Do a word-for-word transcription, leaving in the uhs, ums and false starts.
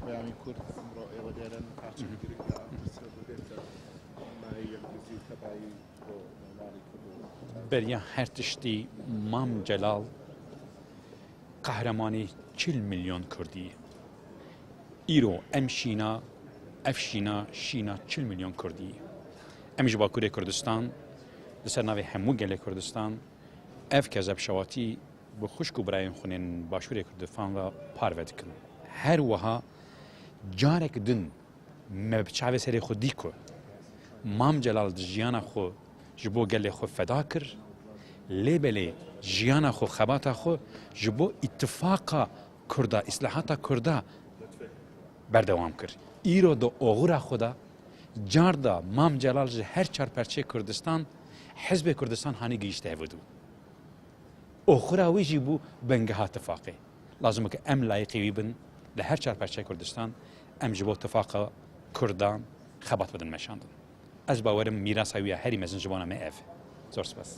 Peyamê Kurd, îmro êwe dêrin parçeke girîng ya em pirsgirêk bibêt, me yekgirtî û tebayî bo malê Kurd û Beriya her tiştî Mam Celal qehremanê çil milyon Kurdî ye. Îro em şîna, ev şîna, şîna çil milyon Kurdî ye. Em ji Bakurê Kurdistan, li ser navê hemû gelê Kurdistan, ev kezeb şewatî bi xwişk û birayên xwe yên Başûrê Kurdistan ve parve dikin. Her wiha carek din me bi çavê serê xwe dî ku Mam Celal di jiyana xwe ji bo gelê xwe feda kir, lê belê jiyana xwe, xebata xwe ji bo îtifaqa Kurda, îslahata Kurda berdewam kir. Îro di oxira xwe de car da Mam Celal ji her çar perçeyê Kurdistan, Hizbê Kurdistan hanî gihîşte hev û dû. Oxira wî jî bû bingeha tifaqê. Lazim e ku em layîqî wî bin, li her çar perçeyê Kurdistan em ji bo tifaqa Kurdan xebat bidin meşandin. Ez bawerim mîrasa wî ya herî mezin ji bona me ev. Zor spas.